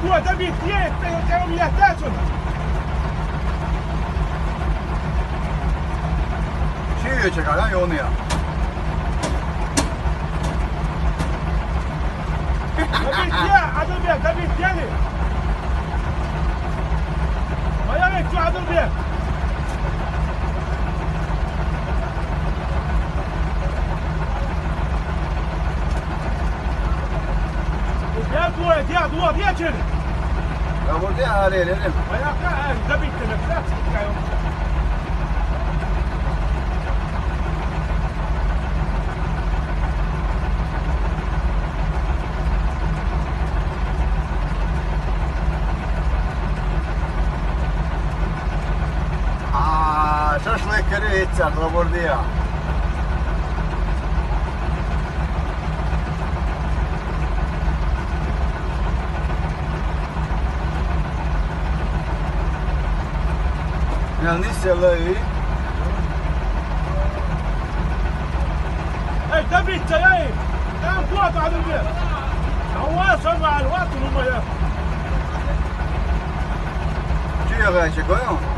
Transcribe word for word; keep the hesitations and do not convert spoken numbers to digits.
Tuo, da bitti, eh, te, te on jättää sun. Sii, se käy jonnia. Da bitti, eh, adun bien, da bitti, eh. Ma ja, eh, tu adun bien. Ja, tuo, ja, tuo, ja, čiri. Ja, mun tiedän, eli, eli. Ma ja, ka, eh, da bitti, me, da, Aa, šašlika ir itse, labordija. Ja, niissä löi. Ei, da bitti, ei. Tää on tuota nyt vielä. Tää on vaan sama, vaan tuolla ja. Tiedä, se on.